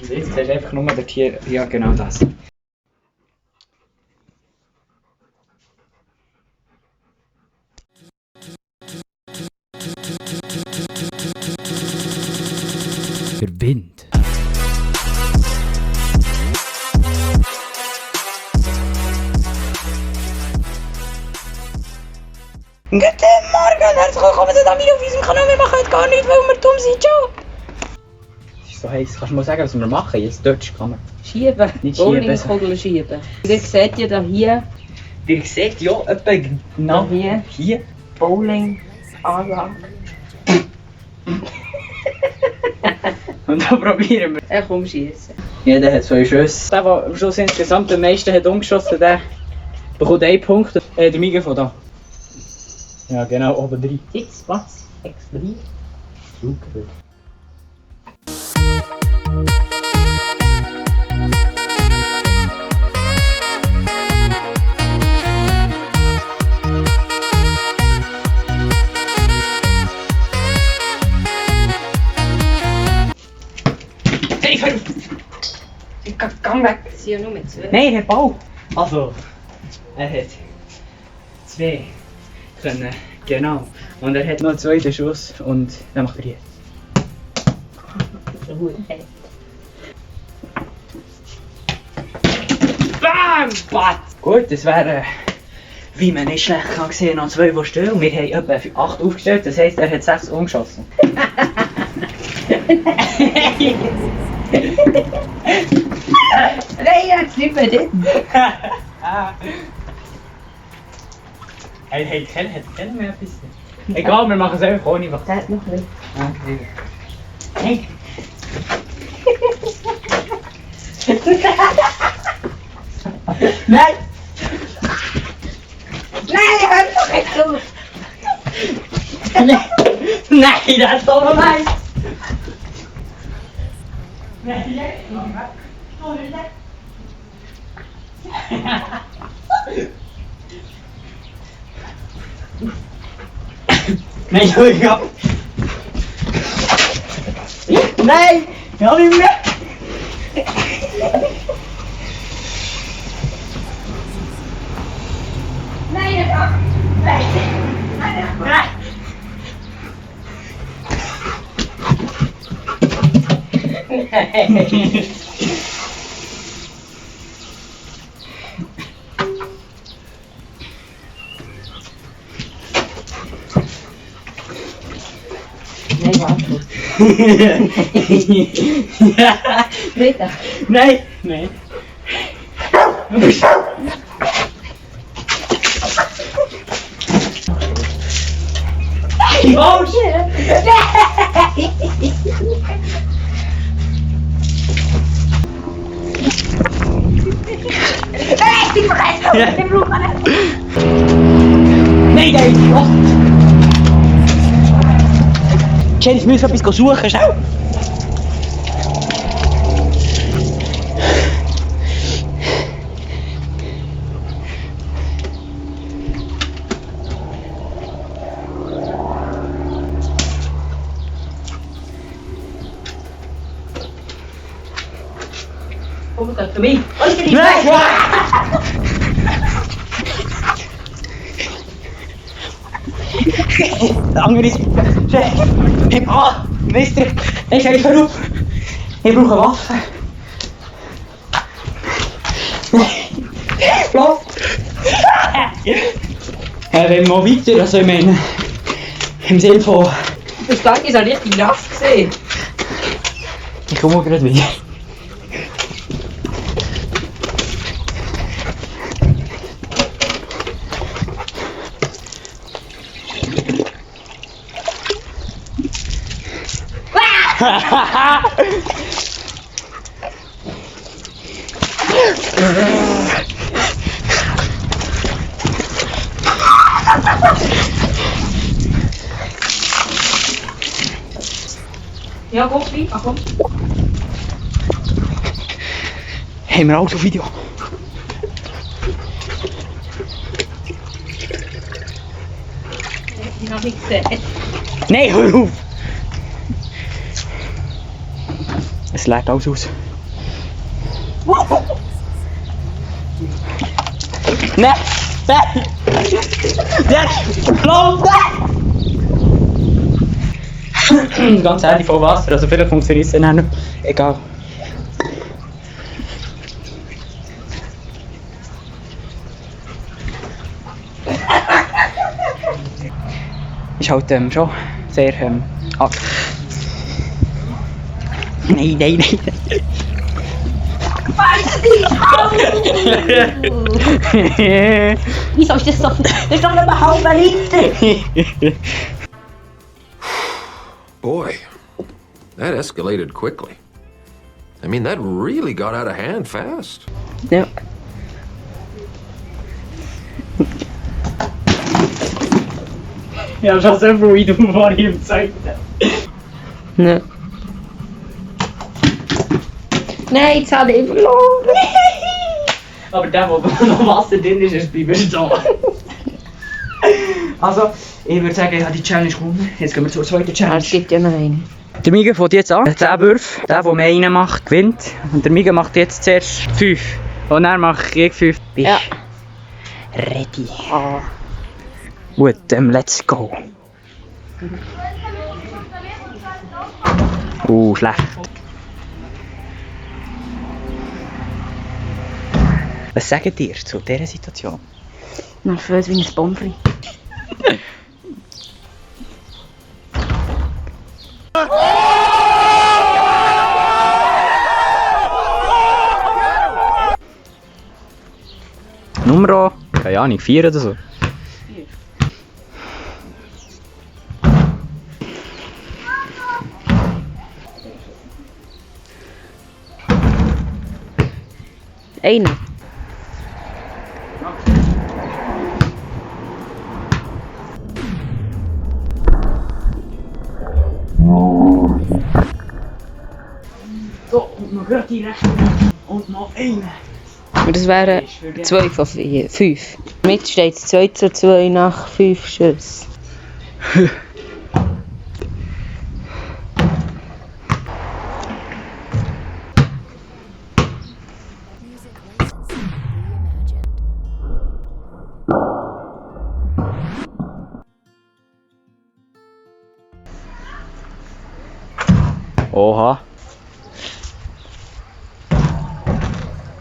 Jetzt hast du einfach nur dort hier, ja genau das. Der Wind. Guten Morgen und herzlich willkommen zu Damien auf unserem Kanal. Wir machen heute gar nichts, weil wir dumm sind, schon. Es ist so heiß. Kannst du mal sagen, was wir machen? Jetzt dort kann man. Schieben. Nicht Bowlingkugel schieben. Ihr seht ja da hier. Ihr seht ja etwa genau hier. Bowling-Anlage. Und da probieren wir. Komm, schießen. Jeder hat 2 Schüsse. Der am Schluss insgesamt am meisten hat umgeschossen, der bekommt 1 Punkt. Der Miguel von da. Ja genau, oben 3. Jetzt was? Extra. Super. Hey, hör auf! Ich gang weg! Es sind ja nur mit 2. Nein, er hat Ball! Also, er hat 2 können, genau. Und er hat noch 2 Schuss und dann macht er hier. Bam! Batz! Gut, das wäre, wie man nicht schlecht kann sehen, noch 2, die stehen. Und wir haben etwa 8 aufgestellt, das heisst, er hat 6 umgeschossen. Nein, jetzt nicht mehr drin. Hey, kennen wir etwas? Egal, wir machen es einfach ohne was. Der hat noch nicht. Hey! Nein! Nein, hör doch nicht auf! Nein, das ist doch nice! Nein, nein, hör ab! Nein! Ja, nicht mehr! Nein, hör auf! Nein! Nein! Nein, warte. Bitte. Nein! Nein! Oh shit! Ich vergesse den Blut an. Nein, nein, was? Jenny, ich muss etwas suchen, schau! Komm, das zu mir. Nein! Der andere ist... Heb an! Mister! Ich stell dich auf! Ich brauche eine Waffe! Los! Wenn wir mal weiter, also ich meine... Im Sinne von... Der Stange ist auch richtig nass gesehen. Ich komme gerade wieder. Ja, komm, Steve, komm. Haben wir alles auf Video? Ich habe nicht gesehen. Nein, hör auf! Es lädt alles aus. Nein! Nein! Nein! Lauf! Ganz ehrlich, voll Wasser, also vielleicht funktioniert es dann auch nicht. Egal. Ist halt schon sehr ab. Nein, nein, nein. Wieso ist das so viel? Das ist doch nicht ein halber Liter. Boy, that escalated quickly. I mean, that really got out of hand fast. Ja. Ja, schon so viel, wie du vorhin gezeigt hast. Ja. Nein, jetzt habe ich verloren. Aber der, wo noch Wasser drin ist, ist bleibt da. Also, ich würde sagen, ich habe die Challenge gewonnen. Jetzt gehen wir zur zweiten Challenge. Es gibt ja noch eine. Der Miga fängt jetzt an. 10 Würfe. Der mehr reinmacht, gewinnt. Und der Miga macht jetzt zuerst 5. Und dann mache ich 5. Bist Ja. ready? Ah. Gut, let's go. Schlecht. Was sagt ihr zu dieser Situation? Nervös wie ein Pommes frites. Nummer, keine Ahnung, 4 oder so. Eine. So, und noch gerade die rechte. Und noch eine. Das wären 2 von 5. Damit steht es 2:2 nach 5 Schüssen. Oha.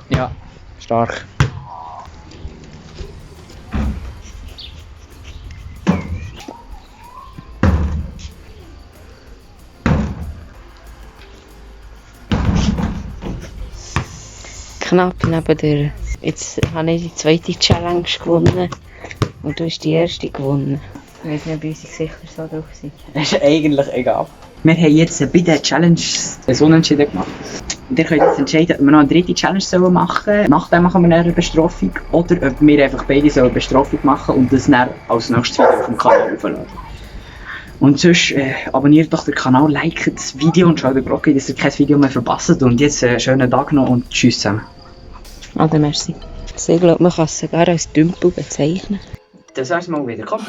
Ja, stark. Knapp neben dir. Jetzt habe ich die zweite Challenge gewonnen. Und du hast die erste gewonnen. Ich weiß nicht, ob unsere Gesichter so drauf sind. Das ist eigentlich egal. Wir haben jetzt bei den Challenges ein Unentschieden gemacht. Und ihr könnt jetzt entscheiden, ob wir noch eine dritte Challenge machen sollen. Nachdem machen wir eine Bestrafung. Oder ob wir einfach beide eine Bestrafung machen und das dann als nächstes Video auf dem Kanal aufladen. Und sonst abonniert doch den Kanal, liked das Video und schaut den Glocke, dass ihr kein Video mehr verpasst. Und jetzt einen schönen Tag noch und tschüss zusammen. Also merci. Also ich glaube, man kann es sogar als Dümpel bezeichnen. Das wär's mal wieder. Komm.